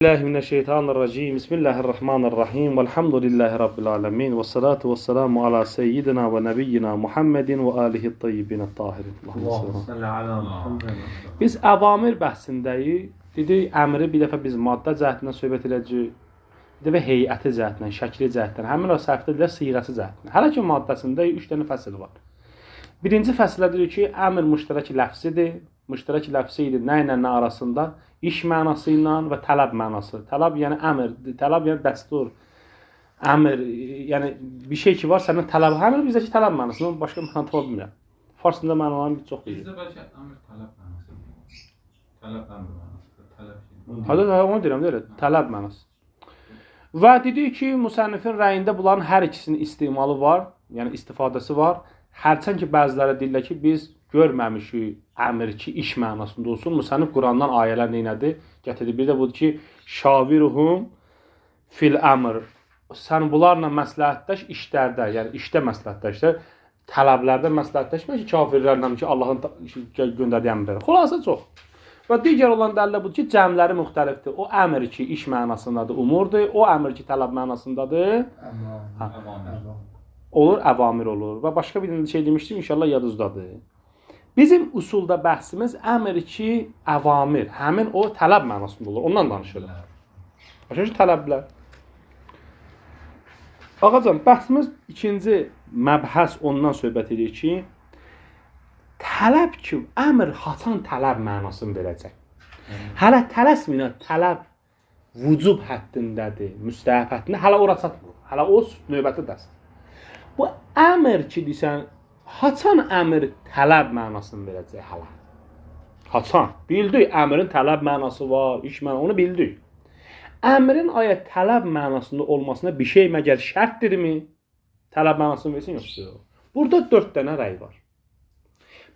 Billahi mineşşeytanirracim. Bismillahirrahmanirrahim. Velhamdülillahi rabbil alamin. Və salatu vesselamu ala seyyidina və nəbiyyina Muhammedin və alihi tayyibin tahirin. Biz əvamir bəhsindəyik. Dedik, əmri bir dəfə biz maddə cəhətindən söhbət edəcəyik. Bir dəfə heyəti cəhətindən, şəkli cəhətdən, həmin o sərfdə deyilər siğəsi cəhətindən. Hələ ki maddəsində 3 dənə fəsil var. Birinci fəsildə deyir ki, əmr müştərək ləfsidir. Müştərək ləfsi idi nə ilə nə arasında? İş mənası ilə və tələb mənası. Tələb yəni əmr, tələb yəni dəstur, əmr, yəni bir şey ki var səndən tələb, həmin bizdəki tələb mənasından başqa məna tapa bilmirəm. Farsında mənaların bir çox deyil. Bizdə bəlkə əmr tələb mənası. Tələb əmr mənası, tələb şey. Hə, onu deyirəm, deyirəm, tələb mənası. Və dedik ki, müsənnifin rəyində bunların hər ikisinin istimalı var, yəni istifadəsi var. Hərçənd ki, bəziləri deyirlər ki, biz görməmişik əmr ki, iş mənasında olsun. Müsənnif Qurandan ayələr neynədi? Gətirdi. Bir də budur ki, şaviruhum fil əmr. Sən bunlarla məsləhətləş işlərdə, yəni işdə məsləhətləş, tələblərdə məsləhətləşmə ki, kafirlərlə ki, Allahın göndərdiyi əmrləri. Xülasə çox. Və digər olan dəlillər budur ki, cəmləri müxtəlifdir. O əmr ki, iş mənasındadır, umurdur. O əmr ki, tələb mənasındadır. Olur, əvamir olur. Və başqa bir şey demişdim, inşallah yadınızdadır. Bizim usulda bəhsimiz əmr ki, əvamir, həmin o tələb mənasında olur. Ondan danışırıq. Başa düşür, tələblər. Ağacan, bəhsimiz ikinci məbhəs ondan söhbət edir ki, tələb ki, əmr haçan tələb mənasını verəcək. Hələ tələsməyin, tələb vücub həddindədir, müstəhəb həddində, hələ ora çatmır. Hələ o növbəti dərsdir. Bu əmr ki, deyirsən, haçan əmr tələb mənasını verəcək hələ? Haçan? Bildik, əmrin tələb mənası var, iş mənası, onu bildik. Əmrin ayə tələb mənasında olmasına bir şey məgər şərtdirmi? Tələb mənasını versin, yoxsa yox? Burada 4 dənə rəy var.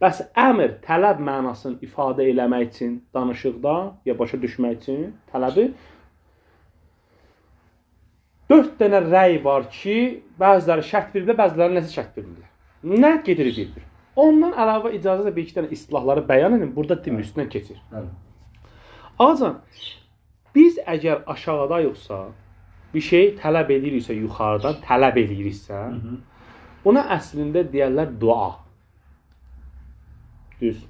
Bəs əmr tələb mənasını ifadə eləmək üçün danışıqda ya başa düşmək üçün tələbi 4 dənə rəy var ki, bəziləri şərt bilirlər, bəziləri nəsə şərt bilirlər. Nə gedirik bir-bir. Ondan əlavə icazə də bir iki dənə istilahları bəyan edin, burada demir, üstündən keçir. Ağacan, biz əgər aşağıdayıqsa, bir şey tələb eləyiriksə, yuxarıdan tələb eləyiriksə, buna əslində deyərlər dua. Düz.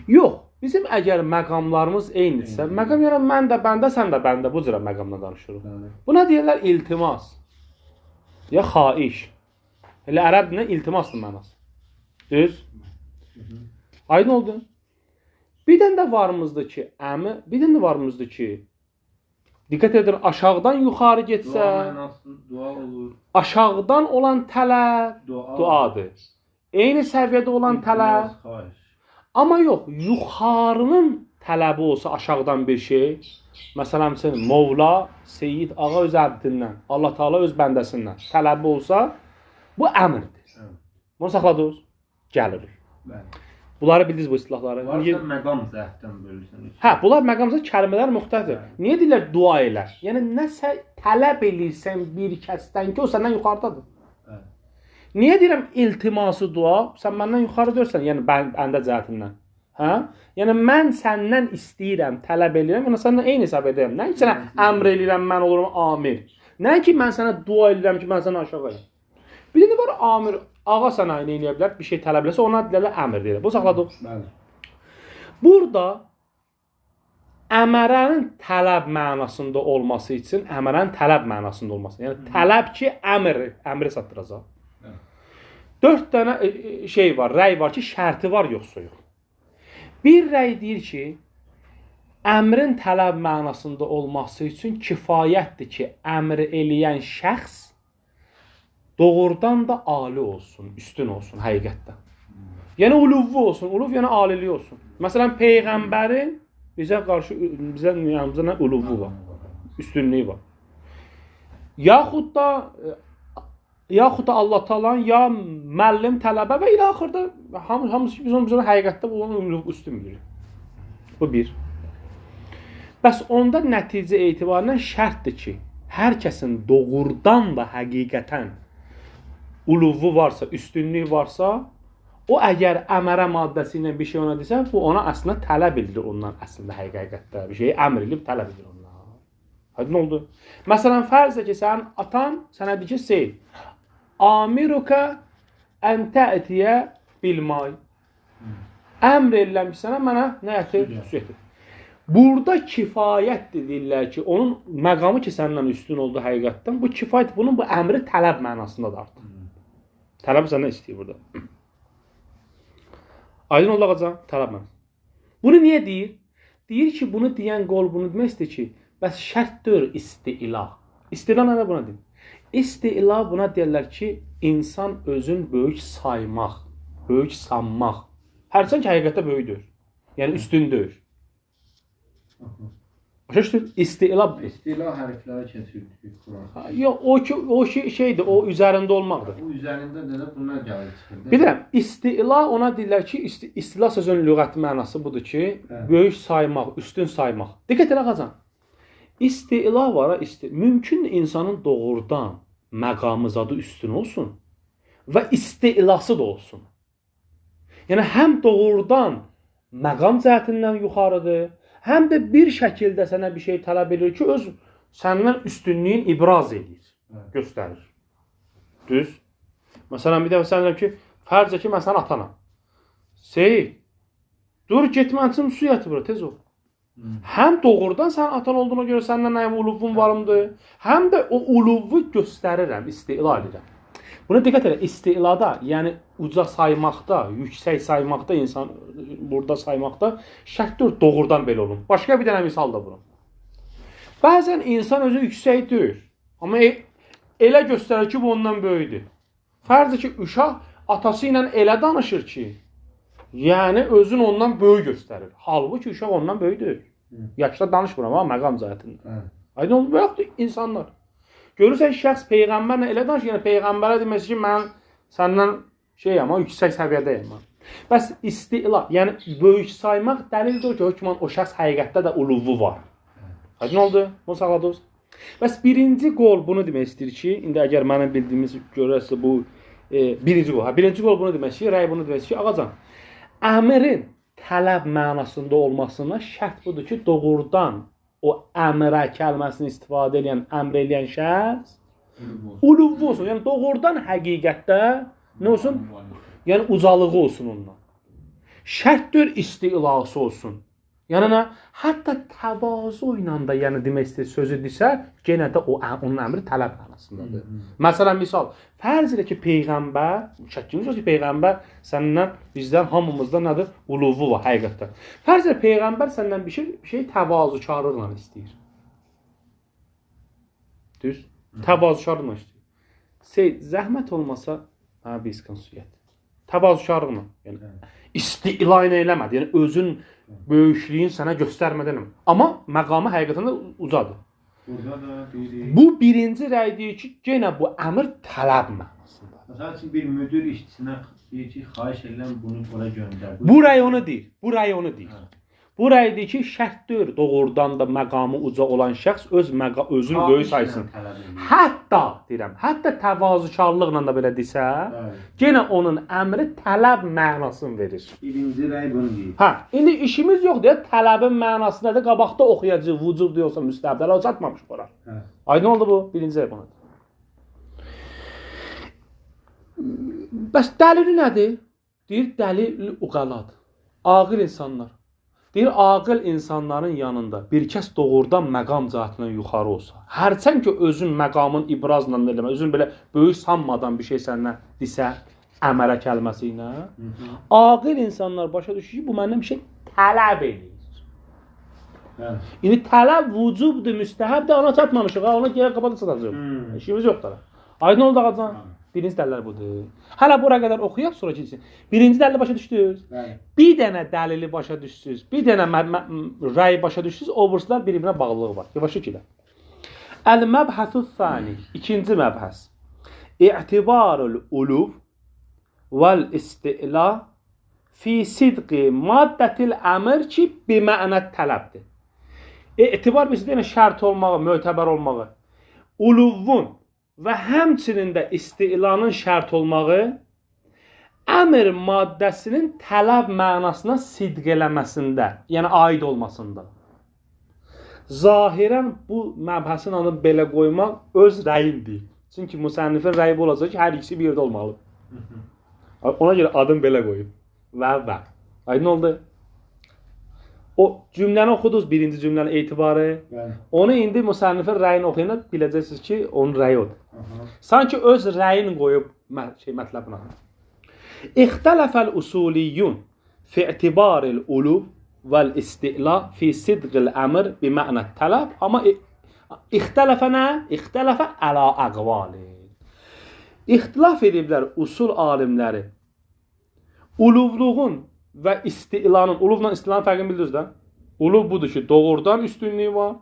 Yox, bizim əgər məqamlarımız eynidirsə, məqam yəni mən də bəndə, sən də bəndə, bu cürə məqamdan danışırıq. Buna deyirlər iltimas ya xaiş. Elə ərəb dilində iltimasdır mənası. Düz? Aydın oldu. Bir dənə də varımızdır ki, əmi, bir dənə də varımızdır ki, diqqət edin, aşağıdan yuxarı getsə, dua mənası, dua olur. Aşağıdan olan tələb duadır. Eyni səviyyədə olan tələb. Amma yox, yuxarının tələbi olsa aşağıdan bir şey, məsələn, Mövla, Seyid ağa öz əbdindən, Allah Teala öz bəndəsindən tələbi olsa, bu əmrdir. Bunu saxladınız, gəlirik. Bunları bildiniz bu istilahları. Varsa məqam cəhətdən bölürsən. Hə, bunlar məqam cəhətdən kəlmələr müxtəlifdir. Niyə deyirlər dua elə? Yəni nəsə tələb eləyirsən bir kəsdən ki, o səndən yuxarıdadır. Niyə deyirəm iltiması dua? Sən məndən yuxarı deyirsən, yəni bəndə cəhətindən. Hə? Yəni mən səndən istəyirəm, tələb eləyirəm, yəni səndən eyni hesab edirəm. Nə ki sənə əmr eləyirəm, mən olurum amir. Nə ki mən sənə dua eləyirəm ki, mən sənə aşağı eləyirəm. Bir də var amir, ağa sənə nə eləyə bilər, bir şey tələb eləsə, ona deyirlər əmr deyirlər. Bu saxladıq. Bəli. Burada əmərənin tələb mənasında olması üçün, əmərənin tələb mənasında olması. Yəni tələb ki, əmr, əmri çatdıracaq. 4 dənə şey var, rəy var ki, şərti var, yoxsa yox. Bir rəy deyir ki, əmrin tələb mənasında olması üçün kifayətdir ki, əmr eləyən şəxs doğrudan da ali olsun, üstün olsun həqiqətdə. Yəni uluvvu olsun, uluv yəni aliliyi olsun. Məsələn, peyğəmbərin bizə qarşı, bizə yanımızda nə uluvvu var, üstünlüyü var. Yaxud da Allah Taala'nın ya müəllim, tələbə və ilə axırda hamısı biz onu həqiqətdə bunu üstün bilirik. Bu bir. Bəs onda nəticə etibarıyla şərtdir ki, hər kəsin doğrudan da həqiqətən uluvu varsa, üstünlüyü varsa, O əgər əmərə maddəsi ilə bir şey ona desə, bu ona əslində tələb edir ondan, əslində həqiqətdə bir şeyi əmr edib tələb edir ondan. Hadi nə oldu? Məsələn, fərz et ki, sənin atan sənə deyir ki, Seyid, amiruka ən tə'tiyə bilmay. Əmr edirəm ki, sənə mənə nə gətir? Su gətir. Burada kifayət deyirlər ki, onun məqamı ki, səndən üstün oldu həqiqətdən, bu kifayət, bunun bu əmri tələb mənasındadır artıq. Tələb səndən istəyir burada. Aydın oldu ağacan, tələb mənası. Bunu niyə deyir? Deyir ki, bunu deyən qol bunu demək istəyir ki, bəs şərt deyir isti'la. İsti'la nə buna deyir? İsti'la buna deyirlər ki, insan özün böyük saymaq, böyük sanmaq. Hərçənd ki, həqiqətdə böyükdür. Yəni üstündür. Başa düşdün? İsti'la. İsti'la hərfləri keçirdik Quran. Yox, o ki şeydir, o üzərində olmaqdır. Bu üzərində də bunlar gəlir çıxır. Bilirəm, isti'la ona deyirlər ki, isti'la sözünün lüğəti mənası budur ki, böyük saymaq, üstün saymaq. Diqqət elə ağacan. İsti'la var, mümkün insanın doğrudan məqamı zadı üstün olsun və isti'lası da olsun. Yəni həm doğrudan məqam cəhətindən yuxarıdır, həm də bir şəkildə sənə bir şey tələb edir ki, öz səndən üstünlüyün ibraz edir, göstərir. Düz? Məsələn, bir dəfə sən deyirəm ki, fərz et ki, mən sənin atanam. Seyid, dur, get mən üçün su gətir bura, tez ol. Həm doğrudan sənin atan olduğuna görə səndən nə uluvun varımdır, həm də o uluvu göstərirəm, isti'la edirəm. Buna diqqət elə, istilada, yəni uca saymaqda, yüksək saymaqda, insan burada saymaqda şərtdir doğrudan belə olun. Başqa bir dənə misal da vurum. Bəzən insan özü yüksək deyil, amma elə göstərir ki, bu ondan böyükdür. Fərz ki, uşaq atası ilə elə danışır ki, yəni özünü ondan böyük göstərir. Halbuki uşaq ondan böyükdür. Yaşda danışmıram, amma məqam cəhətindən. Aydın oldu, yoxdur insanlar. Görürsən, şəxs peyğəmbərlə elə danışır, yəni peyğəmbərə deməsi ki, mən səndən şeyəm, yüksək səviyyədəyəm. Bəs isti'la, yəni böyük saymaq dəlildir ki, hökmən o şəxs həqiqətdə də uluvu var. Aydın oldu? Bunu saxladınız. Bəs birinci qol bunu demək istəyir ki, indi əgər mənim bildiyimiz görərsə bu birinci qol, birinci qol bunu demək istəyir, rəy bunu demək istəyir ki, ağacan, əmrin tələb mənasında olmasına şərt budur ki, doğrudan o əmrə kəlməsini istifadə edən, əmr eləyən şəxs uluvu olsun. Yəni doğrudan həqiqətdə nə olsun? Yəni ucalığı olsun ondan. Şərtdir istilası olsun. Yəni nə? Hətta təvazu ilə də, yəni demək istəyir sözü desə, yenə də o onun əmri tələb mənasındadır. Məsələn, misal, fərz elə ki, peyğəmbər, şəkkimiz yox ki, peyğəmbər səndən, bizdən, hamımızdan nədir? Uluvu var həqiqətdə. Fərz elə peyğəmbər səndən bir şey təvazökarlıqla istəyir. Düz? Təvazökarlıqla istəyir. Seyid, zəhmət olmasa, mənə bir iskan su gətir. Təvazökarlıqla. Yəni isti'la ilə eləmədi. Yəni özün böyüklüyün sənə göstərmədən. Amma məqamı həqiqətən də ucadır. Burada da biri... Bu birinci rəy deyir ki, yenə bu əmr tələb mənasındadır. Məsəl üçün bir müdür işçisinə deyir ki, xahiş edirəm bunu ora göndər. Bu rəy onu deyir. Bu rəy onu deyir. Hə. Bu rəy deyir ki, şərt deyir doğrudan da məqamı uca olan şəxs öz özünü böyük saysın. Hətta deyirəm, hətta təvazökarlıqla da belə desə, yenə onun əmri tələb mənasını verir. Birinci rəy bunu deyir. Hə, indi işimiz yoxdur ya, tələbin mənası nədir? Qabaqda oxuyacağıq, vücubdur yoxsa müstəhəbdir. Hələ o çatmamış bura. Hə. Aydın oldu bu? Birinci rəy bunu. Bəs dəlili nədir? Deyir, dəlil uqaladır. Ağıl insanlar. Deyir, ağıl insanların yanında bir kəs doğrudan məqam cəhətindən yuxarı olsa, hərçənd ki, özün məqamın ibrazla eləmə, özün belə böyük sanmadan bir şey səndən desə, əmərə kəlməsi ilə, ağıl insanlar başa düşür ki, bu məndən bir şey tələb eləyir. Hə. İndi tələb vücubdur, müstəhəbdir, ona çatmamışıq, ona gələ qabaqda çatacaq. İşimiz yoxdur. Aydın oldu ağacan? Birinci dəlilər budur. Hələ bura qədər oxuyaq, sonra keçsin. Birinci dəlili başa düşdünüz. Bəli. Bir dənə dəlili başa düşsünüz, bir dənə rəy başa düşsünüz, o burslar bir-birinə bağlılığı var. Yavaş ilə. Əl-məbhəsu thani, ikinci məbhəs. İ'tibarul uluv vəl isti'la fi sidqi maddətil əmr ki, bimə'nə tələbdir. İ'tibar bizdə yəni şərt olmağı, mötəbər olmağı. Uluvun və həmçinin də isti'lanın şərt olmağı Əmr maddəsinin tələb mənasına sidq eləməsində, yəni aid olmasında. Zahirən bu məbhəsin adını belə qoymaq öz rəyindir. Çünki müsənnifin rəyi bu olacaq ki, hər ikisi bir yerdə olmalı. Ona görə adını belə qoyub. Və. Aydın oldu? O cümləni oxudunuz, birinci cümlənin etibarı. Bəli. Onu indi müsənnifin rəyini oxuyanda biləcəksiniz ki, onun rəyi odur. Aha. Sanki öz rəyini qoyub mətləbinə. İxtələfəl usuliyyun fi i'tibaril ulub vəl istila fi sidqil əmr bi mə'nə tələb. Amma ixtələfə nə? İxtələfə əla əqvali. İxtilaf ediblər usul alimləri. Uluvluğun və istilanın, uluvla istilanın fərqini bildiniz də? Uluv budur ki, doğrudan üstünlüyü var.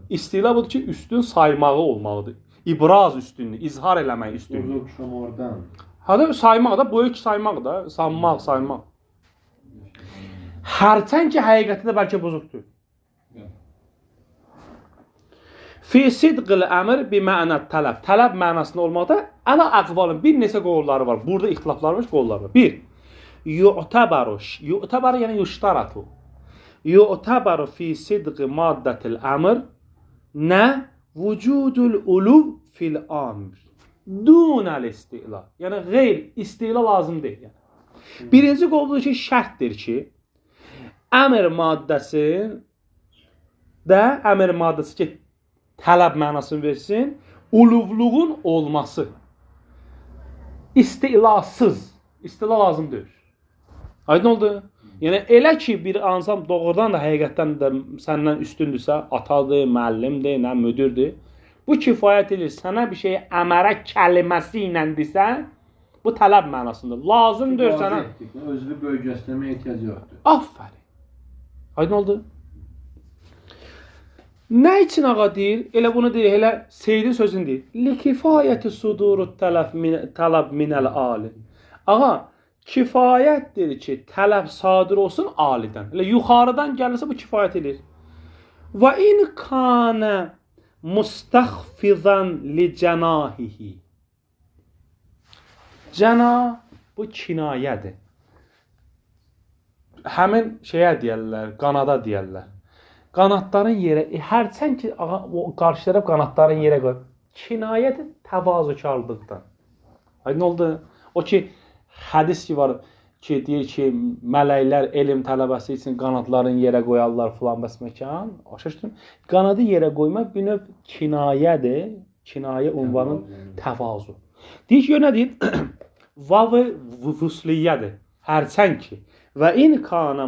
İstila budur ki, üstün saymağı olmalıdır. İbraz üstünlüyü, izhar eləmək üstünlüyü. Uzun şomordan. Hə, saymaq da, böyük saymaq da, sanmaq, saymaq. Hərçənd ki, həqiqətdə də bəlkə bozuqdur. Fi sidqil əmr bi mə'nə tələb. Tələb mənasında olmaqda əla əqvalın bir neçə qovulları var. Burada ixtilaflar var, qovullar var. Bir, yu'tabaru, yu'tabaru yəni yuştaratu. Yu'tabaru fi sidqi maddətil əmr nə? Vücudul uluv fil amr. Dunəl istila. Yəni qeyr istila lazım deyil. Yəni. Birinci qovludur ki, şərtdir ki, əmr maddəsi də, əmr maddəsi ki, tələb mənasını versin, uluvluğun olması. İstilasız. İstila lazım deyil. Aydın oldu? Yəni elə ki, bir insan doğrudan da həqiqətən də səndən üstündürsə, atadır, müəllimdir, nə müdürdür, bu kifayət edir. Sənə bir şeyi əmərə kəlməsi ilə desən, bu tələb mənasındadır. Lazımdır sənə. Özünü böyük göstərməyə ehtiyac yoxdur. Aferin. Aydın oldu? Nə üçün ağa deyir? Elə bunu deyir, elə Seyyidin sözünü deyir. Likifayəti suduru tələb minəl ali. Ağa, kifayətdir ki, tələb sadir olsun alidən. Elə yuxarıdan gəlirsə bu kifayət edir. Və in kanə mustaxfizan li cənahihi. Cəna bu kinayədir. Həmin şeyə deyərlər, qanada deyərlər. Qanadların yerə, hərçənd ki, ağa, o qarşı tərəf qanadların yerə qoyub. Kinayədir təvazökarlıqdan. Aydın oldu? O ki, hədis ki var ki, deyir ki, mələklər elm tələbəsi üçün qanadlarını yerə qoyarlar filan bəs məkan. Başa düşdün? Qanadı yerə qoymaq bir növ kinayədir. Kinayə unvanın təvazu. Deyir ki, gör nə deyir? Vav-ı vusliyyədir. Hərçənd ki, və in kana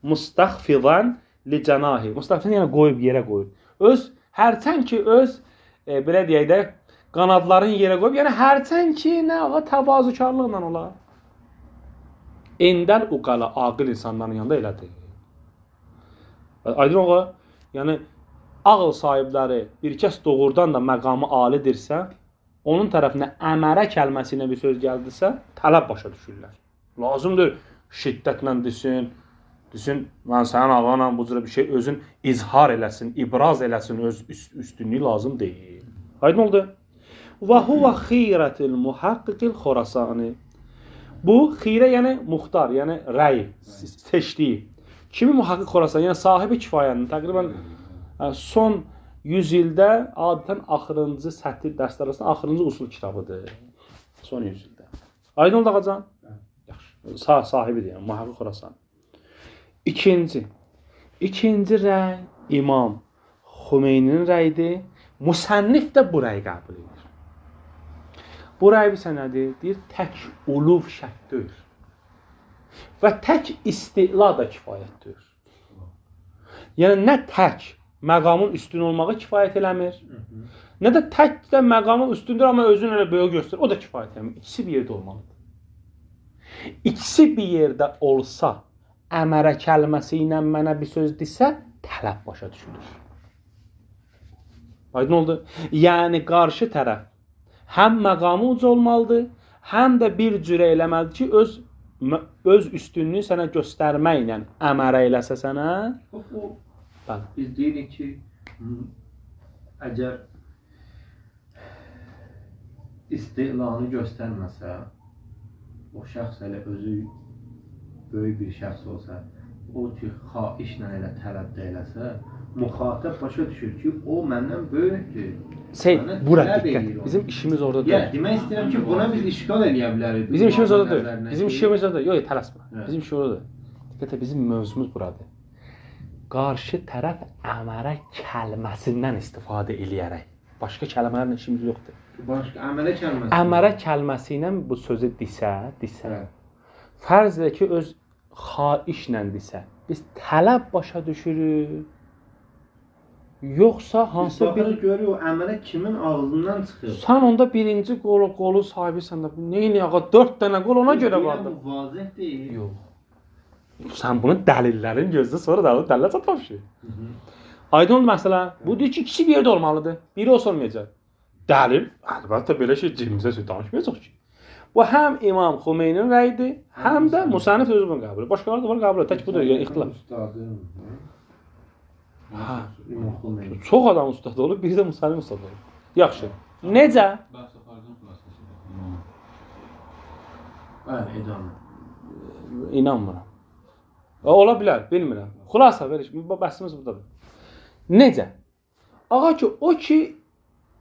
mustaxfizan li cənahi. Mustaxfizan yəni qoyub yerə qoyur. Öz hərçənd ki, öz belə deyək də qanadlarını yerə qoyub, yəni hərçənd ki, nə ağa təvazökarlıqla olar. Endəl uqala aqil insanların yanında elədir. Aydın ağa, yəni ağıl sahibləri bir kəs doğrudan da məqamı alidirsə, onun tərəfinə əmərə kəlməsi ilə bir söz gəldisə, tələb başa düşürlər. Lazımdır şiddətlə desin, desin, mən sənin ağanam, bu cürə bir şey özün izhar eləsin, ibraz eləsin, öz üstünlüyü lazım deyil. Aydın oldu? Və huvə xirətil muhaqqiqil Xorasani. Bu, xirə yəni muxtar, yəni rəy, seçdiyi. Kimi muhaqqiq Xorasani, yəni sahibi kifayənin təqribən son 100 ildə adətən axırıncı səthi dərslər arasında axırıncı usul kitabıdır. Son 100 ildə. Aydın oldu ağacan? Yaxşı. Sahibidir, yəni muhaqqiq Xorasani. İkinci rəy İmam Xümeyninin rəyidir. Müsənnif də bu rəyi qəbul edir. Bu rəy isə nədir? Deyir, tək uluv şərt deyil. Və tək istila da kifayət deyil. Yəni, nə tək məqamın üstün olmağı kifayət eləmir, nə də tək də məqamın üstündür, amma özünü elə böyük göstərir, o da kifayət eləmir. İkisi bir yerdə olmalıdır. İkisi bir yerdə olsa, əmərə kəlməsi ilə mənə bir söz desə, tələb başa düşülür. Aydın oldu? Yəni, qarşı tərəf həm məqamı uca olmalıdır, həm də bir cürə eləməlidir ki, öz üstünlüyü sənə göstərməklə əmərə eləsə sənə. O, bəli. Biz deyirik ki, əgər istilanı göstərməsə, o şəxs elə özü böyük bir şəxs olsa, o ki xahişlə elə tələbdə eləsə, müxatəb başa düşür ki, o məndən böyükdür. Seyid, bura diqqət. Bizim işimiz orada deyil. Yəni, demək istəyirəm ki, buna biz işgal eləyə bilərik. Bizim işimiz orada deyil. Bizim işimiz orada. Yox, tələsmə. Bizim işimiz orada. Diqqət et, bizim mövzumuz buradır. Qarşı tərəf əmərə kəlməsindən istifadə eləyərək. Başqa kəlmələrlə işimiz yoxdur. Başqa əmərə kəlməsi. Əmərə kəlməsi ilə bu sözü desə, desə. Fərz elə ki, öz xahişlə desə, biz tələb başa düşürük. Yoxsa hansı bir görürük o əmrə kimin ağzından çıxır. Sən onda birinci qolu sahibisən də. Neyni ağa 4 dənə qol ona görə vardı. Bu vazeh deyil. Yox. Sən bunun dəlillərini gözlə, sonra dəlillər çatmamışıq. Aydın oldu məsələ. Bu deyir ki, ikisi bir yerdə olmalıdır. Biri olsa olmayacaq. Dəlil, əlbəttə belə şey cibimizə söz danışmayacaq ki. Bu həm İmam Xumeyninin rəyidir, həm də müsənnif özü bunu qəbul edir. Başqaları da var qəbul edir. Tək budur, yəni ixtilaf. Hə. Çox adam ustadı olub, biri də müsəlman ustadı olub. Yaxşı. Necə? Bəhs xaricin xülasəsidir. Bəli, edamə. İnanmıram. Ola bilər, bilmirəm. Xülasa veriş, bəhsimiz buradadır. Necə? Ağa ki, o ki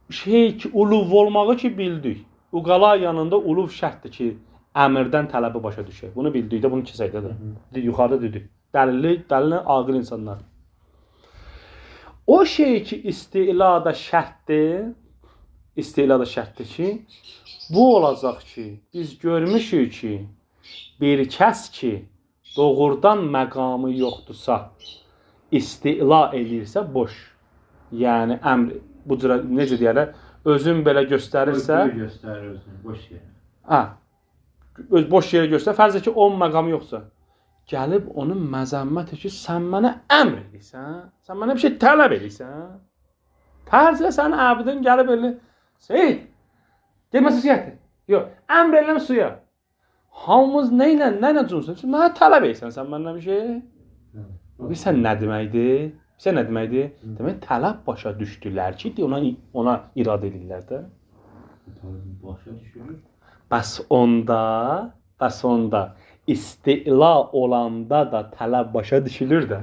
şey ki, uluv olmağı ki bildik. Uqala yanında uluv şərtdir ki, əmrdən tələbi başa düşək. Bunu bildik də, bunu keçək də. Yuxarıda dedik. Dəlilli ağıl insanlar. O şey ki, istilada şərtdir, istilada şərtdir ki, bu olacaq ki, biz görmüşük ki, bir kəs ki, doğrudan məqamı yoxdursa, istila eləyirsə, boş. Yəni, əmr, bu cürə, necə deyərlər, özün belə göstərirsə... Özünü göstərir özünü, boş yerə. Hə, öz boş yerə göstərir, fərz et ki, onun məqamı yoxsa. Gəlib onun məzəmməti ki, sən mənə əmr edirsən, sən mənə bir şey tələb edirsən. Fərz elə sənin əbdin gəlib elə, Seyid, deməsə suya gətir. Yox, əmr eləm suya. Hamımız nə ilə, nə ilə cunsun? Sən mənə tələb edirsən, sən məndən bir şey. Bilirsən nə deməkdir? Bilirsən nə deməkdir? Demək, tələb başa düşdülər ki, ona iradə edirlər də. Başa düşürür. Bəs onda istila olanda da tələb başa düşülür də.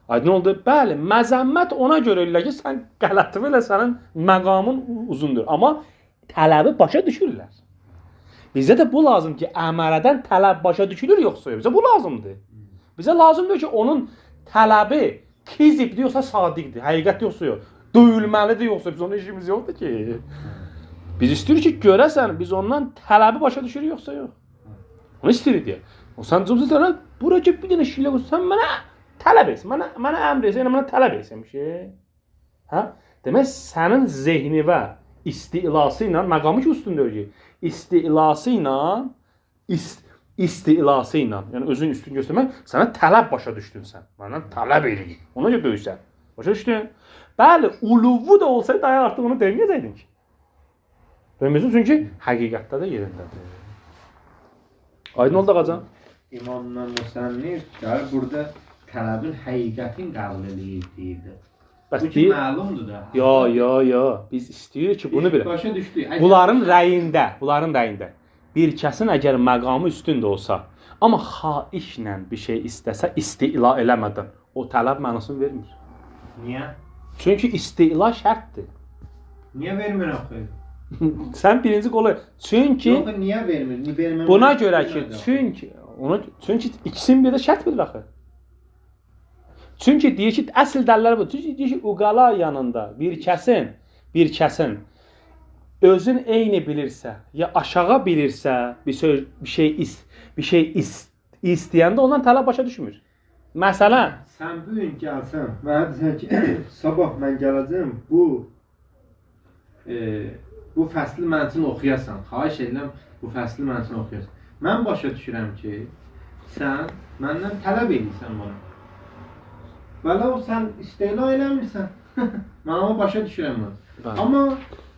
Aydın oldu? Bəli, məzəmmət ona görə elə ki, sən qələti elə sənin məqamın uzundur. Amma tələbi başa düşürlər. Bizə də bu lazım ki, əmərədən tələb başa düşülür yoxsa yox. Bizə bu lazımdır. Bizə lazımdır ki, onun tələbi kizibdir yoxsa sadiqdir, həqiqətdir yoxsa yox. Döyülməlidir yoxsa biz onun işimiz yoxdur ki. Biz istəyirik ki, görəsən biz ondan tələbi başa düşürük yoxsa yox. Onu istəyirik deyə. O sən cümsə deyirsən, bura ki bir dənə şillə qoy, sən mənə tələb etsin, mənə əmr etsin, yəni mənə tələb etsin bir şey. Hə? Demək sənin zehni və istilası ilə məqamı ki üstündür ki, istilası ilə istilası ilə, yəni özünü üstün göstərmək, sənə tələb başa düşdün sən. Məndən tələb eləyir. Ona görə böyüksən. Başa düşdün? Bəli, uluvu da olsaydı daha artıq onu deməyəcəydin ki. Deməyəcəksin çünki həqiqətdə də yerindədir. Aydın oldu ağacan? İmamla müsənnif gəlir burada tələbin həqiqətin qəbul eləyir deyirdi. Bəs bu ki məlumdur da. Yo. Biz istəyirik ki, bunu bilək. Başa düşdük. Bunların rəyində bir kəsin əgər məqamı üstün də olsa, amma xahişlə bir şey istəsə, istila eləmədən o tələb mənasını vermir. Niyə? Çünki istila şərtdir. Niyə vermir axı? Sən birinci qolu. Çünki yox, niyə vermir? Niyə vermir? Buna görə ki, çünki ikisinin bir də şərt bilir axı. Çünki deyir ki, əsl dəlillər bu. Çünki deyir ki, uqala yanında bir kəsin özün eyni bilirsə, ya aşağı bilirsə, bir şey istəyəndə ondan tələb başa düşmür. Məsələn, sən bu gün gəlsən, mənə desən ki, sabah mən gələcəm, bu fəsli mən üçün oxuyasan, xahiş edirəm bu fəsli mən üçün oxuyasan. Mən başa düşürəm ki, sən məndən tələb edirsən bunu. Vələ sən istela eləmirsən. Mən amma başa düşürəm bunu. Bəli. Amma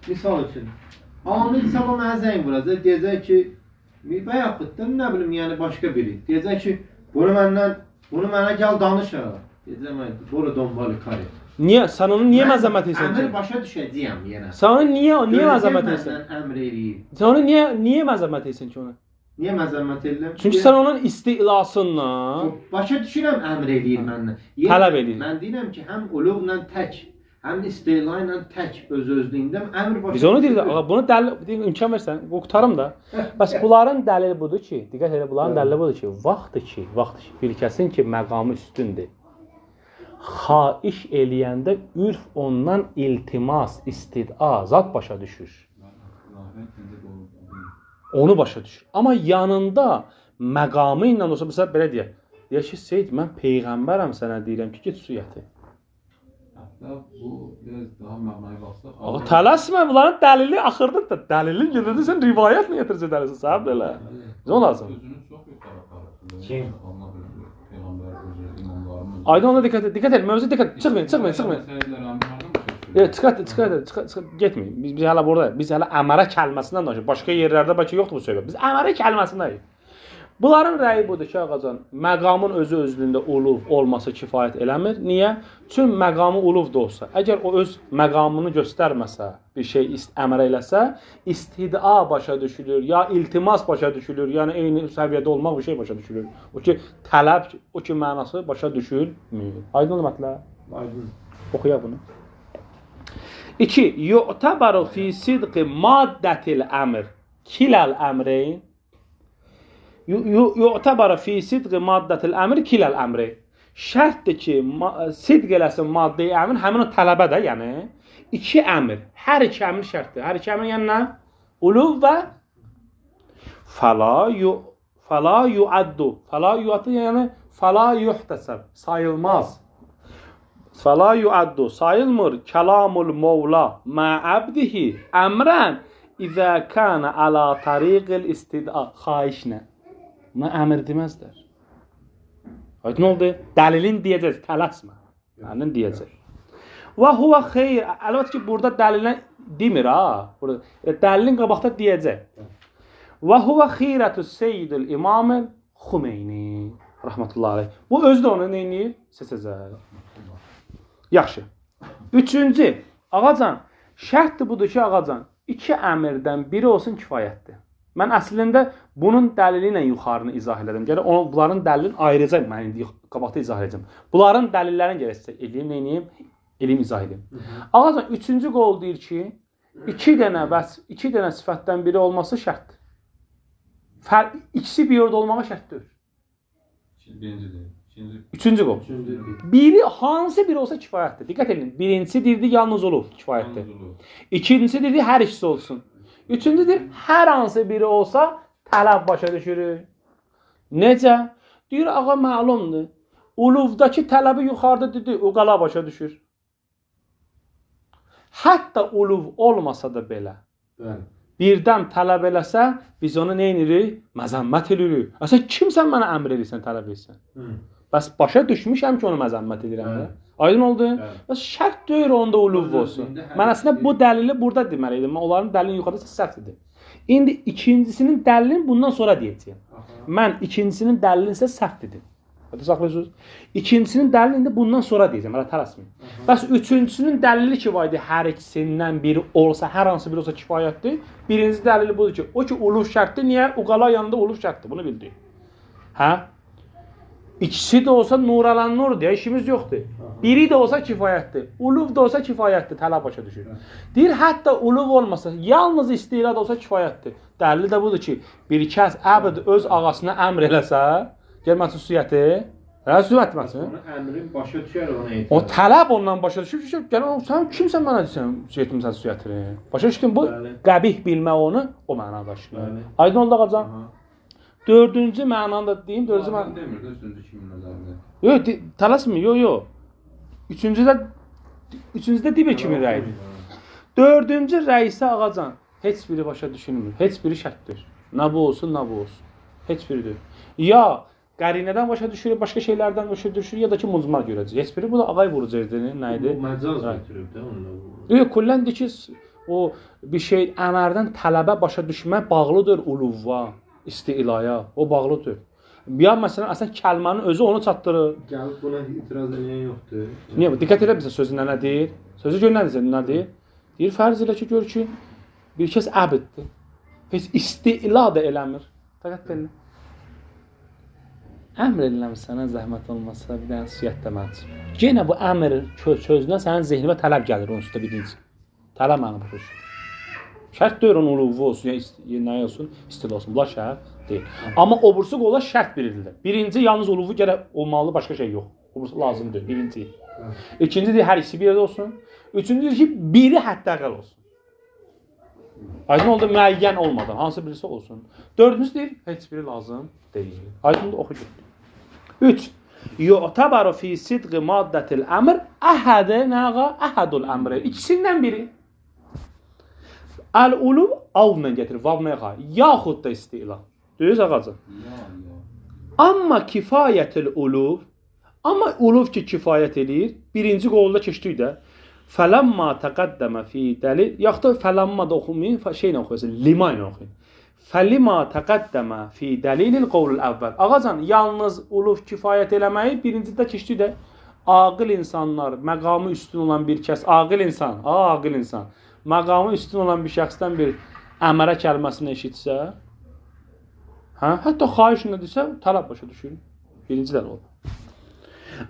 misal üçün, amil sabah mənə zəng vuracaq, deyəcək ki, və yaxud da nə bilim, yəni başqa biri. Deyəcək ki, bunu mənə gəl danış ha. Deyəcəm, bora dombali kari. Niyə? Sən onu niyə məzəmmət edirsən ki? Əmr başa düşəcəyəm yenə. Sən onu niyə məzəmmət edirsən? Məndən əmr eləyir. Sən onu niyə məzəmmət edirsən ki onu? Niyə məzəmmət edirəm? Çünki sən onun istilasından başa düşürəm, əmr eləyir məndən. Tələb eləyir. Mən deyirəm ki, həm uluvla tək, həm istila ilə tək öz-özlüyündə əmr başa. Biz onu deyirik. Ağa, bunu dəlil imkan versən, qurtarım da. Bəs bunların dəlili budur ki, diqqət elə, bunların dəlili budur ki, vaxtı ki, bir kəsin ki məqamı üstündür. Xahiş eləyəndə ürf ondan iltimas, istida, zat başa düşür. Onu başa düşür. Amma yanında məqamı ilə olsa, məsələn, belə deyək. Deyək ki, Seyid, mən peyğəmbərəm sənə deyirəm ki, get su gətir. Hətta bu biraz daha mənaya baxsaq. Ağa, tələsmə, bunların dəlili axırdır da. Dəlilin gedirdi, sən rivayət mi gətirəcək dəlilsin, səhəb belə. Bizə o lazım. Özünü çox yuxarı aparır. Kim? Allah özü, peyğəmbər özü, imamlarımız. Aydın ona diqqət et, diqqət et, mövzu diqqət et. Çıxmayın, çıxmayın, çıxmayın. Çıx, getməyin. Biz hələ buradayıq. Biz hələ əmərə kəlməsindən danışırıq. Başqa yerlərdə bəlkə yoxdur bu söhbət. Biz əmərə kəlməsindəyik. Bunların rəyi budur ki, ağacan, məqamın özü özlüyündə uluv olması kifayət eləmir. Niyə? Çünki məqamı uluv da olsa, əgər o öz məqamını göstərməsə, bir şey əmr eləsə, istida başa düşülür, ya iltimas başa düşülür, yəni eyni səviyyədə olmaq bir şey başa düşülür. O ki, tələb, o ki, mənası başa düşülmür. Aydın oldu mətlə? Aydın. Oxuyaq bunu. 2. Yu'tabaru fi sidqi maddətil əmr kiləl əmreyn. Yu'tabaru fi sidqi maddətil əmr kiləl əmreyn. Şərtdir ki, sidq eləsin maddə-i əmr, həmin o tələbə də, yəni iki əmr, hər iki əmr şərtdir. Hər iki əmr yəni nə? Uluv və fala yu'addu. Fala yu'addu yəni fala yuhtəsəb, sayılmaz. Fala yu'addu, sayılmır kəlamul mövla mə əbdihi əmrən izə kənə alə tariqil istida, xahişlə. Buna əmr deməzlər. Aydın oldu? Dəlilin deyəcək, tələsmə. Dəlilin deyəcək. Və huvə xeyr. Əlbəttə ki, burada dəlilinə demir, ha. Burada, dəlilin qabaqda deyəcək. Və huvə xeyrətü seyyidül imamil Xümeyni. Rəhmətullahi aleyh. Bu özü də onu nə eləyir? Seçəcək. Yaxşı. Üçüncü, ağacan, şərtdir budur ki, ağacan, iki əmrdən biri olsun kifayətdir. Mən əslində bunun dəlili ilə yuxarını izah elədim. Gərək onu, bunların dəlilini ayıracaq, mən indi qabaqda izah edəcəm. Bunların dəlillərini gərək sizə eləyim, nə eləyim? Eləyim, izah edeyim. Ağacan, üçüncü qol deyir ki, iki dənə sifətdən biri olması şərtdir. İkisi bir yerdə olmağa şərt deyil. Birinci deyil. Üçüncü qol. Biri, hansı biri olsa kifayətdir. Diqqət edin. Birincisi deyirdi, yalnız olub, kifayətdir. İkincisi deyirdi, hər ikisi olsun. Üçüncü deyir, hər hansı biri olsa tələb başa düşürük. Necə? Deyir, ağa məlumdur. Uluvdakı tələbi yuxarıda dedi, uqala başa düşür. Hətta uluv olmasa da belə. Bəli. Birdən tələb eləsə, biz onu nə edirik? Məzəmmət edirik. Əsən, kimsən mənə əmr edirsən, tələb edirsən? Bəs başa düşmüşəm ki, onu məzəmmət edirəm də. Aydın oldu? Bəs şərt deyir onda uluv olsun. Mən əslində bu dəlili burada deməli idim. Mən onların dəlilini yuxarıda səhv dedim. İndi ikincisinin dəlilini bundan sonra deyəcəyəm. Mən ikincisinin dəlilini isə səhv dedim. Hətta saxlayırsınız. İkincisinin dəlilini indi bundan sonra deyəcəm. Hələ tələsməyin. Bəs üçüncüsünün dəlili ki var idi, hər ikisindən biri olsa, hər hansı biri olsa kifayətdir. Birinci dəlili budur ki, o ki uluv şərtdir. Niyə? Uqala yanında uluv şərtdir. Bunu bildik. Hə? İkisi də olsa nur alan nur deyə işimiz yoxdur. Biri də olsa kifayətdir. Uluv da olsa kifayətdir. Tələb başa düşür. Deyir, hətta uluv olmasa, yalnız istila da olsa kifayətdir. Dəlili də budur ki, bir kəs əbəd öz ağasına əmr eləsə, gəl mən su gətir. Hə, su gətirməsin. Onu əmrin başa düşər ona etiraz. O tələb ondan başa düşür ki, gəl sən kimsən mənə deyirsən, su getmirsən su gətirin. Başa düşdün, bu qəbih bilmə onu o mənada aşkına. Aydın oldu ağacan? Dördüncü mənanı da deyim, dördüncü mənanı demir də üçüncü kimin nəzərində. Yox, tələsmə, yox, yox. Üçüncüdə demir kimin rəyidir. Dördüncü rəy isə ağacan, heç biri başa düşülmür, heç biri şərtdir. Nə bu olsun, nə bu olsun. Heç biri deyil. Ya qərinədən başa düşür, başqa şeylərdən başa düşür, ya da ki muzmar görəcək. Heç biri bu da ağay vurucaqdır, nə idi? Bu məcaz götürüb də onunla. Yox, kullən deyir ki, o bir şey əmərdən tələbə başa düşmə bağlıdır uluvva, istilaya, o bağlıdır. Ya məsələn, əslən kəlmənin özü onu çatdırır. Gəlib buna etiraz edən yoxdur. Niyə? Diqqət elə bizə sözü nə deyir? Sözü gör nə deyir? Deyir, fərz elə ki, gör ki, bir kəs əbiddir. Heç istila da eləmir. Dəqiq elə. Əmr edirəm sənə zəhmət olmasa bir dənə su yət də mən üçün. Yenə bu əmr sözünə sənin zehnivə tələb gəlir onun üstə birinci. Tələb mənə başa düşür. Şərt deyil onun uluvu olsun, ya nə olsun, istila olsun. Bunlar şərt deyil. Amma o birisi qola şərt birilir. Birinci, yalnız uluvu gərək olmalı, başqa şey yox. O birisi lazım deyil, birinci. İkinci deyil, hər ikisi bir yerdə olsun. Üçüncü deyil ki, biri həddəqəl olsun. Aydın oldu, müəyyən olmadan, hansı birisi olsun. Dördüncü deyil, heç biri lazım deyil. Aydın da oxu getdi. 3. Yu'tabaru fi sidqi maddətil əmr əhədə nə ağa? Əhədul əmri. İkisindən biri. Əl-uluv avla gətirir, vavla yaxa. Yaxud da istila. Düz ağacı. Amma kifayətil uluv, amma uluv ki kifayət eləyir, birinci qovulda keçdik də. Fələmma təqəddəmə fi dəlil, yaxud da fələmma da oxumayın, şeylə oxuyasın, lima ilə oxuyun. Fəlima təqəddəmə fi dəlilil qovlul əvvəl. Ağacan, yalnız uluv kifayət eləməyi birincidə keçdik də. Aqil insanlar, məqamı üstün olan bir kəs, aqil insan, aqil insan, məqamı üstün olan bir şəxsdən bir əmərə kəlməsini eşitsə, hə, hətta xahiş nədirsə, tələb başa düşür. Birinci dəli olur.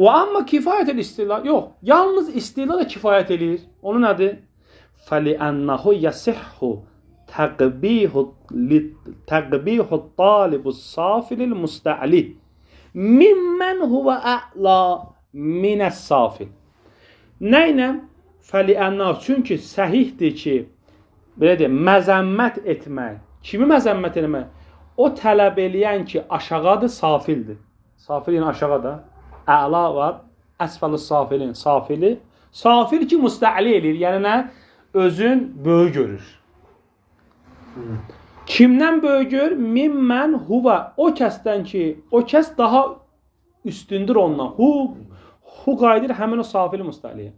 Və amma kifayət istila, yox, yalnız istila da kifayət eləyir. Onu nədir? Fəliənəhu yasihhu təqbihu talibus safilil müstə'li mimmen huvə ə'la minəs safil. Nə ilə? Fəliənəhu, çünki səhihdir ki, belə deyək, məzəmmət etmək. Kimi məzəmmət etmək? O tələb eləyən ki, aşağıdır, safildir. Safil yəni aşağıda. Əla var, əsfəli safilin, safili. Safil ki, müstə'li eləyir, yəni nə? Özün böyük görür. Kimdən böyük görür? Mimmən huvə. O kəsdən ki, o kəs daha üstündür ondan. Hu qayıdır həmin o safili müstə'liyə.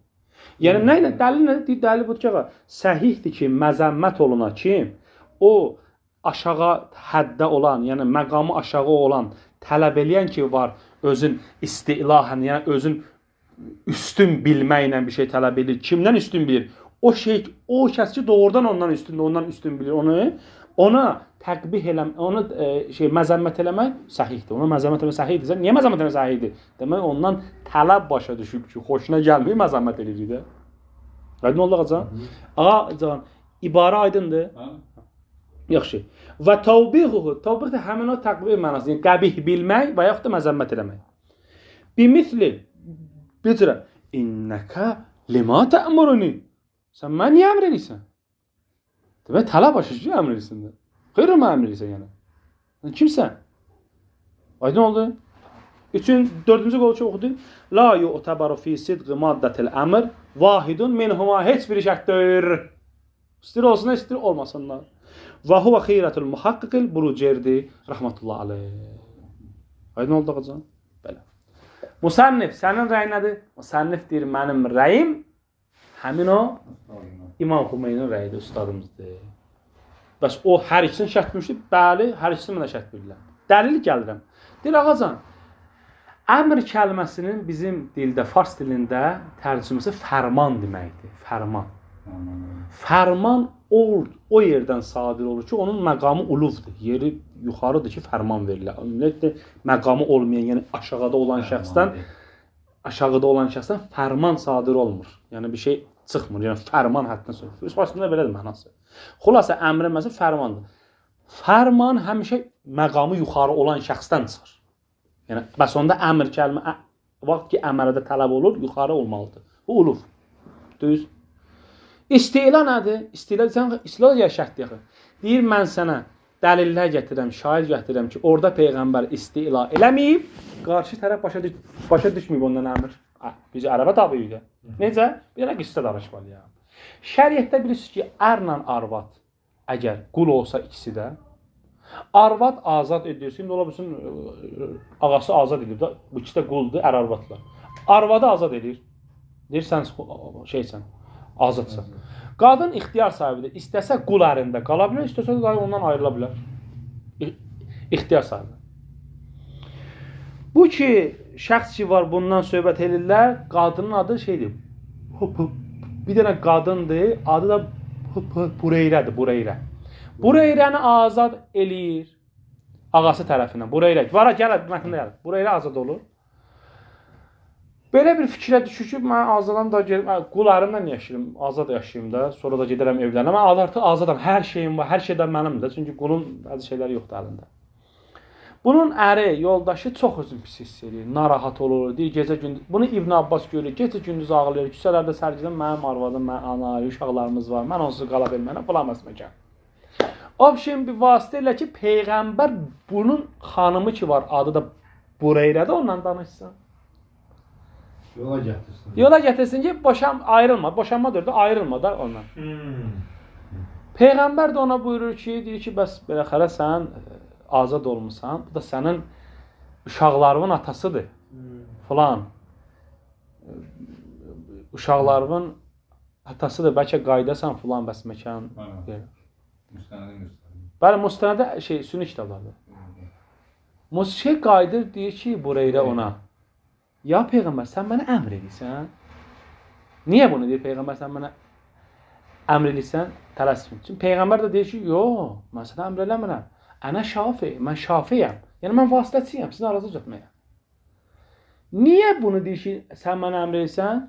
Yəni nə ilə? Dəlil nədir? Dəlil budur ki, səhihdir ki, məzəmmət oluna kim? O aşağı həddə olan, yəni məqamı aşağı olan, tələb eləyən ki var, özün istilahən, yəni özün üstün bilməklə bir şey tələb edir. Kimdən üstün bilir? O şey, o kəs ki doğrudan ondan üstündür, ondan üstün bilir onu, ona təqbih eləmək, onu məzəmmət eləmək səhihdir. Ona məzəmmət eləmək səhihdir. Niyə məzəmmət eləmək səhihdir? Demək ondan tələb başa düşüb ki, xoşuna gəlmir, məzəmmət eləyir də. Aydın oldu ağacan? Ağacan, ibarə aydındır. Yaxşı. Və təvbihuhu, təvbih də həmin o təqbih mənası, yəni qəbih bilmək və yaxud da məzəmmət eləmək. Bimisli, bir cürə, innəkə lima tə'muruni. Sən mənə niyə əmr eləyirsən? Demək, tələb başa düşür, əmr eləyirsən də. Xeyr, mənə əmr eləyirsən yəni. Sən kimsən? Aydın oldu? Dördüncü qolu ki oxudu. La yu'tabaru fi sidqi maddətil əmr vahidun minhuma, heç bir şərt deyir. İstir olsun, istir olmasınlar. Və huvə xeyrətul muhaqqiqil Burucerdi rəhmətullah aleyh. Aydın oldu ağacan? Belə. Musannif, sənin rəyin nədir? Musannif deyir, mənim rəyim həmin o İmam Xümeynin rəyidir, ustadımızdır. Bəs o hər ikisini şərt bilmişdi? Bəli, hər ikisini mənə şərt bilirlər. Dəlil gəlirəm. Deyir, ağacan, əmr kəlməsinin bizim dildə, fars dilində tərcüməsi fərman deməkdir. Fərman. Fərman o yerdən sadir olur ki, onun məqamı uluvdur. Yeri yuxarıdır ki, fərman verilir. Ümumiyyətlə, məqamı olmayan, yəni aşağıda olan şəxsdən fərman sadir olmur. Yəni bir şey çıxmır. Yəni fərman həddindən sonra. Üst başında belədir mənası. Xülasə əmrin mənası fərmandır. Fərman həmişə məqamı yuxarı olan şəxsdən çıxır. Yəni bəs onda əmr kəlmə vaxt ki əmrədə tələb olur, yuxarı olmalıdır. Bu uluf. Düz. İstila nədir? İstila sən istila ya şərt yaxın. Deyir mən sənə dəlillər gətirəm, şahid gətirəm ki, orada peyğəmbər istila eləməyib, qarşı tərəf başa düşməyib ondan əmr. Biz ərəbə tabiyik də. Necə? Bir dənə qissə danışmalıyam. Şəriətdə bilirsiniz ki, ərlə arvad əgər qul olsa ikisi də, arvad azad edilsin, indi ola bilsin ağası azad edib də, bu ikisi də quldur, ər arvadlar. Arvadı azad edir. Deyir sən şeysən, azadsan. Qadın ixtiyar sahibidir. İstəsə qul ərində qala bilər, istəsə də ondan ayrıla bilər. İxtiyar sahibi. Bu ki, şəxs ki var, bundan söhbət edirlər, qadının adı şeydir, bir dənə qadındır, adı da Bureyrədir, Bureyrə. Bureyrəni azad eləyir. Ağası tərəfindən. Bureyrə. Vara gəl, mətndə gəl. Bureyrə azad olur. Belə bir fikrə düşür ki, mən azadam da gedim, qul ərimlə yaşayıram, azad yaşayım da, sonra da gedərəm evlənəm. Mən artıq azadam, hər şeyim var, hər şey də mənimdir. Çünki qulun bəzi şeyləri yoxdur əlində. Bunun əri, yoldaşı çox özünü pis hiss edir, narahat olur, deyir gecə gündüz. Bunu İbn Abbas görür, gecə gündüz ağlayır, küçələrdə sərgidən mənim arvadım, mənim ana, uşaqlarımız var, mən onsuz qala bilmərəm, filan məsməkən. Obşim bir vasitə ilə ki, Peyğəmbər bunun xanımı ki var, adı da Bureyrədə, onunla danışsın. Yola gətirsin. Yola gətirsin ki, boşan, ayrılma, boşanma dördü, ayrılma da ondan. Peyğəmbər də ona buyurur ki, deyir ki, bəs belə xərə sən azad olmusan, bu da sənin uşaqlarının atasıdır, filan. Uşaqlarının atasıdır, bəlkə qaydasan filan bəs məkan. Müstənədə göstərir. Bəli, müstənədə şey, sünni kitablarda. Musiqi qayıdır, deyir ki, Bureyrə ona, ya Peyğəmbər, sən mənə əmr edirsən? Niyə bunu deyir Peyğəmbər, sən mənə əmr edirsən? Tələsmə. Çünki Peyğəmbər də deyir ki, yox, mən sənə əmr eləmirəm. Ənə şafi, mən şafiyəm. Yəni, mən vasitəçiyəm, sizin aranızı düzəltməyəm. Niyə bunu deyir ki, sən mənə əmr edirsən?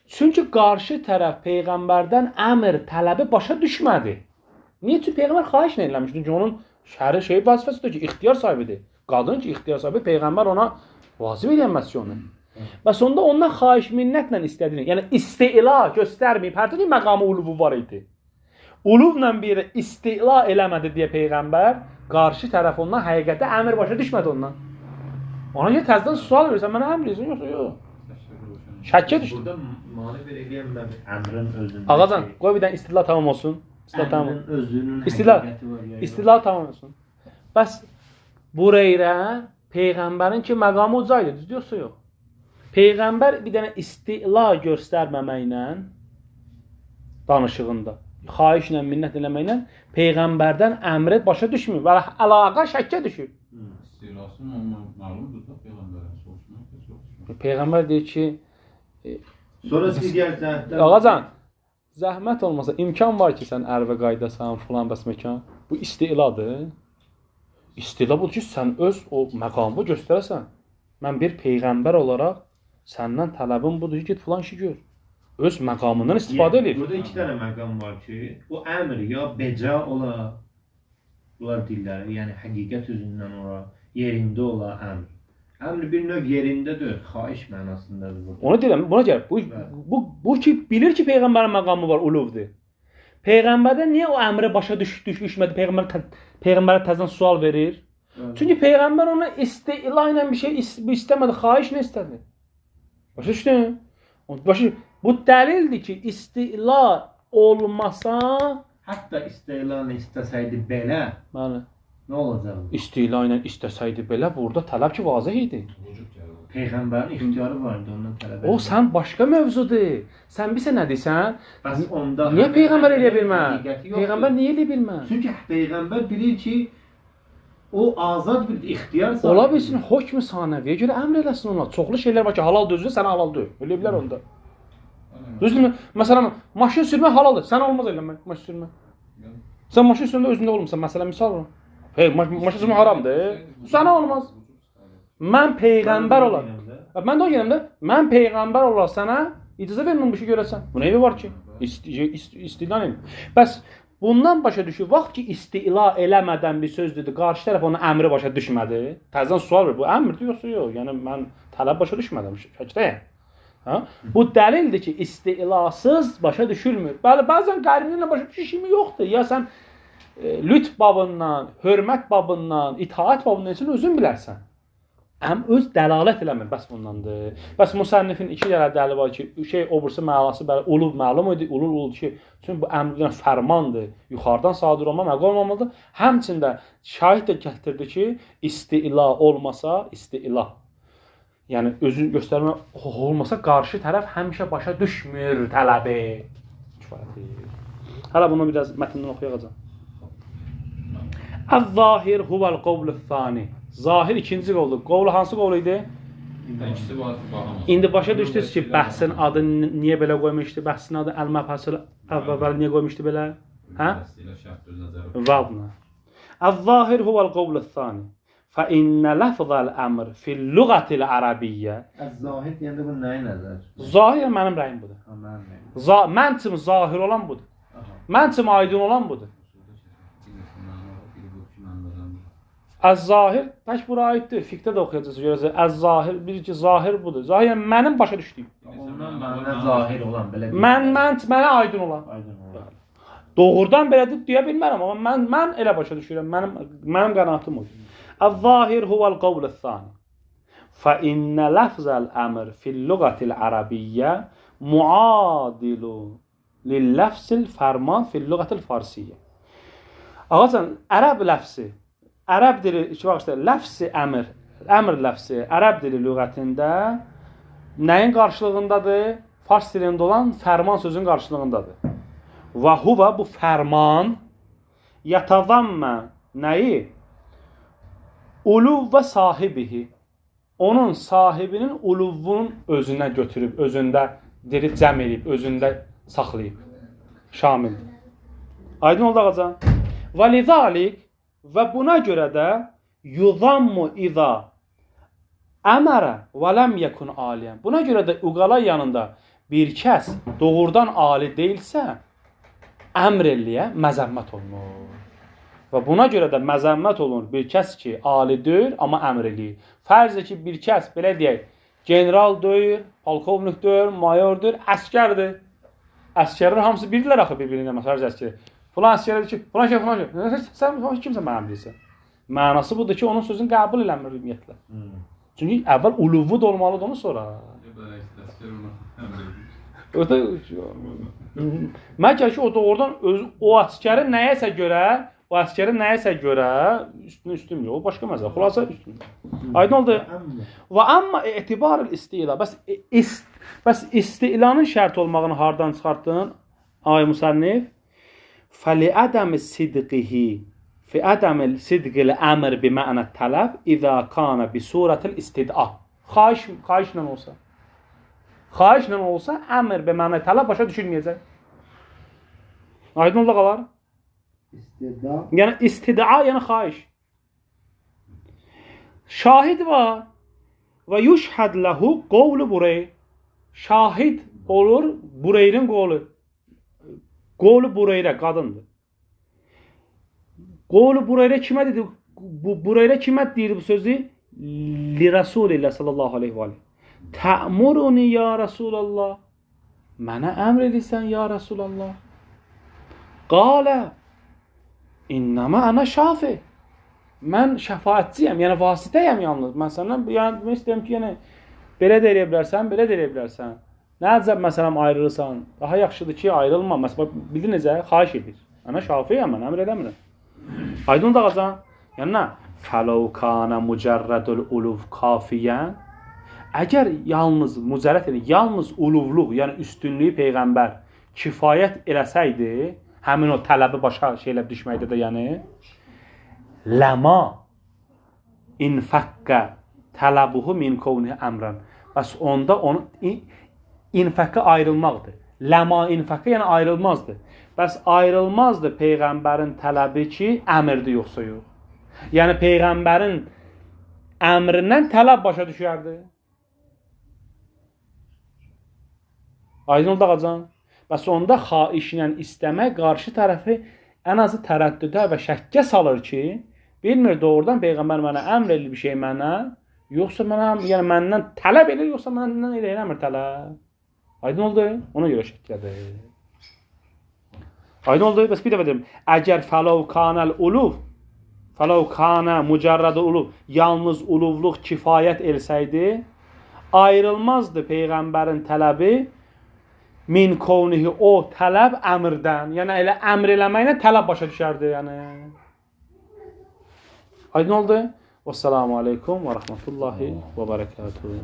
Çünki qarşı tərəf Peyğəmbərdən əmr tələbi başa düşmədi. Niyə? Çünki Peyğəmbər xahiş nə eləmişdi? Çünki onun şəri şey vəzifəsidir ki, ixtiyar sahibidir. Qadın ki, ixtiyar sahibi, Peyğəmbər ona vacib eləyənməz ki, onu. Və sonda ondan xahiş minnətlə istədiyini, yəni istila göstərməyib, hər türlü məqamı uluvu var idi. Uluvla bir istila eləmədi deyə Peyğəmbər, qarşı tərəf ondan həqiqətə əmr başa düşmədi ondan. Ona görə təzədən sual verirsən, mənə əmr edirsən, yoxsa yox. Şəkkə düşdü. Burada mani bir eləyən əmrin özündə. Ağacan, qoy bir dənə istila tamam olsun. İstila tamam. Özünün həqiqəti var. İstila tamam olsun. Bəs Bureyrə Peyğəmbərin ki məqamı uca idi, düzdür yoxsa yox? Peyğəmbər bir dənə istila göstərməməklə danışığında, xahişlə, minnət eləməklə Peyğəmbərdən əmri başa düşmür və əlaqə şəkkə düşür. İstilası məlumdur da Peyğəmbərə soruşmaq da çox. Peyğəmbər deyir ki, sonra digər cəhətdən Ağacan, zəhmət olmasa imkan var ki, sən ərvə qaydasan, filan bəs məkan. Bu istiladır. İstila budur ki, sən öz o məqamı göstərəsən. Mən bir peyğəmbər olaraq səndən tələbim budur ki, get filan işi gör. Öz məqamından istifadə edir. Burada iki dənə məqam var ki, o əmr ya beca ola, bunlar dilləri, yəni həqiqət üzündən ola, yerində ola əmr. Əmr bir növ yerindədir, xahiş mənasındadır burada. Onu deyirəm, buna görə bu ki bilir ki peyğəmbərin məqamı var, uluvdur. Peyğəmbərdən niyə o əmrə başa düşmədi? Peyğəmbərə təzədən sual verir. Evet. Çünki peyğəmbər ona istila ilə bir şey istəmədi, xahiş nə istədi? Başa düşdün? Bu dəlildir ki, istila olmasa, hətta istila ilə istəsəydi belə, bəli, nə olacaqdı? İstila ilə istəsəydi belə, burada tələb ki vazeh idi. Peyğəmbərin ixtiyarı var idi, ondan tələb. O sən başqa mövzudur. Sən bilsə nə deyirsən? Bəs onda niyə peyğəmbər eləyə bilməz? Peyğəmbər niyə eləyə bilməz? Çünki peyğəmbər bilir ki, o azad bir ixtiyar sahibi. Ola bilsin hökm-ü sanəviyə görə əmr eləsin ona. Çoxlu şeylər var ki, halal düzdür, sənə halal deyil. Eləyə bilər onda. Düzdürmü? Məsələn, maşın sürmək halaldır. Sənə olmaz eləmək maşın sürmək. Sən maşın sürəndə özündə olmusan. Məsələn, misal var. Hey, maşın sürmək haramdır. Sənə olmaz. Mən peyğəmbər olar. Mən də o deyirəm də, mən peyğəmbər olar sənə icazə verməm bu işi görəsən. Bu nə evi var ki? İstila eləyir. Bəs bundan başa düşür, vaxt ki istila eləmədən bir söz dedi, qarşı tərəf onun əmri başa düşmədi. Təzədən sual verir, bu əmrdir yoxsa yox? Yəni mən tələb başa düşmədim, şəkdəyəm. Ha? Bu dəlildir ki, istilasız başa düşülmür. Bəli, bəzən qərinlə başa düşüşümü yoxdur. Ya sən lütf babından, hörmət babından, itaat babından üçün özün bilərsən. Həm öz dəlalət eləmir, bəs bundandır. Bəs müsənnifin iki dənə dəlili var ki, şey o birisi mənası bəli ulub məlum idi, ulul ulud ki, çünki bu əmrdən fərmandır, yuxarıdan sadir olma, məqam olmamalıdır. Həmçində şahid də gətirdi ki, istila olmasa, istila. Yəni özünü göstərmə olmasa qarşı tərəf həmişə başa düşmür tələbi. Kifayət. Hələ bunu biraz mətndən oxuyacağam. Az-zahir huvel qovlu-thani. Zahir ikinci qovlu. Qovlu hansı qovlu idi? İkisi var, baxamaz. İndi başa düşdünüz ki, bəhsin adı niyə belə qoymuşdu? Bəhsin adı əl-məbhəsul əvvəl niyə qoymuşdu belə? Hə? Vavna. Az-zahir huvel qovlu-thani. Fə innə ləfzəl əmr fil-lüğətil ərəbiyyə. Əz-zahir deyəndə bu nəyi nəzər? Zahir mənim rəyim budur. Ha, mənim rəyim. Mən üçün zahir olan budur. Mən üçün aydın olan budur. Əz-zahir tək bura aiddir. Fiqhdə də oxuyacaqsınız, görəcəksiniz. Əz-zahir, bir ki, zahir budur. Zahir yəni mənim başa düşdüyüm. Ondan mənə zahir olan belə deyim. Mənə aydın olan. Aydın olan. Doğrudan belədir deyə bilmərəm, amma mən elə başa düşürəm. Mənim qənaətim odur. Əz-zahir huvel qavl-ı-thani. Fə innə ləfzəl əmr fil-lüğətil ərəbiyyə muadilu lil-ləfzil fərman fil-lüğətil farsiyyə. Ağacan, ərəb ləfzi, ərəb dili, iki baxışda, ləfzi əmr, əmr ləfzi ərəb dili lüğətində nəyin qarşılığındadır? Fars dilində olan fərman sözünün qarşılığındadır. Və huvə bu fərman yətəzammə nəyi? Uluv və sahibihi. Onun sahibinin uluvun özünə götürüb, özündə diri cəm eləyib, özündə saxlayıb. Şamildir. Aydın oldu ağacan. Və lizalik və buna görə də yuzammu iza əmərə və ləm yekun aliyən. Buna görə də uqala yanında bir kəs doğrudan ali deyilsə, əmr eləyə məzəmmət olunur. Və buna görə də məzəmmət olunur bir kəs ki, ali deyil, amma əmr eləyir. Fərz ki, bir kəs, belə deyək, general deyil, polkovnik deyil, mayor deyil, əskərdir. Əskərlər hamısı bilirlər axı bir-birinə, məsələn, əskəri. Filan əskər ki, filan şey, filan şey. Sən kimsən mənə bilirsən? Mənası budur ki, onun sözünü qəbul eləmir ümumiyyətlə. Çünki əvvəl uluvu da olmalıdır, onu sonra. Əskər ona əmr eləyir. Məgər ki, o doğrudan o əskərin nəyəsə görə, üstünü üstün yox, başqa məsələ. Xülasə üstün. Aydın oldu. Və amma etibarül istila. Bəs istilanın şərt olmağını hardan çıxartdın? Ay müsənnif. Fəliədəmi sidqihi fi ədəmil sidqil əmr bi mə'nə tələb izə kana bi surətil istida. Xahişlə olsa. Xahişlə olsa əmr bi mə'nə tələb başa düşülməyəcək. Aydın oldu qalar. İstida. Yəni istida, yəni xahiş. Şahid var. Və yuşhad lehu qovlu Bureyr. Şahid olur Bureyrin qovlu. Qovlu Bureyrə qadındır. Qovlu Bureyrə kimə dedi? Bu Bureyrə kimə deyir bu sözü? Li Rasulillah sallallahu aleyhi və aleyhi. Tə'muruni ya Rasulallah. Mənə əmr edirsən ya Rasulallah. Qalə İnnəmə ənə şafi. Mən şəfaətçiyəm, yəni vasitəyəm yalnız. Mən səndən, yəni demək istəyirəm ki, yəni belə də eləyə bilərsən, belə də eləyə bilərsən. Nə əcəb məsələn ayrılırsan? Daha yaxşıdır ki, ayrılma. Məsələn, bildin necə? Xahiş edir. Ənə şafiyəm, mən əmr eləmirəm. Aydın dağacan. Yəni nə? Fələv kana mücərrədül uluv kafiyən. Əgər yalnız mücərrəd, yəni yalnız uluvluq, yəni üstünlüyü peyğəmbər kifayət eləsəydi, həmin o tələbi başa şeylə düşməkdə də, yəni ləma infəqqə tələbuhu min kovnihi əmrən. Bəs onda onu infəqqə ayrılmaqdır. Ləma infəqqə yəni ayrılmazdır. Bəs ayrılmazdı peyğəmbərin tələbi ki, əmrdir yoxsa yox. Yəni peyğəmbərin əmrindən tələb başa düşərdi. Aydın oldu ağacan. Bəs onda xaişlə istəmək qarşı tərəfi ən azı tərəddüdə və şəkkə salır ki, bilmir doğrudan peyğəmbər mənə əmr eləyir bir şey mənə, yoxsa mənə, yəni məndən tələb eləyir, yoxsa məndən elə eləmir tələb. Aydın oldu? Ona görə şəkkədir. Aydın oldu? Bəs bir dəfə deyim, əgər fələv kanəl uluv, fələv kanə mücərrəd uluv, yalnız uluvluq kifayət elsəydi, ayrılmazdı peyğəmbərin tələbi min kovnihi o tələb əmrdən. Yəni elə əmr eləməklə tələb başa düşərdi, yəni. Aydın oldu? Vəssalamu aleykum və rəhmətullahi və bərəkatuhu.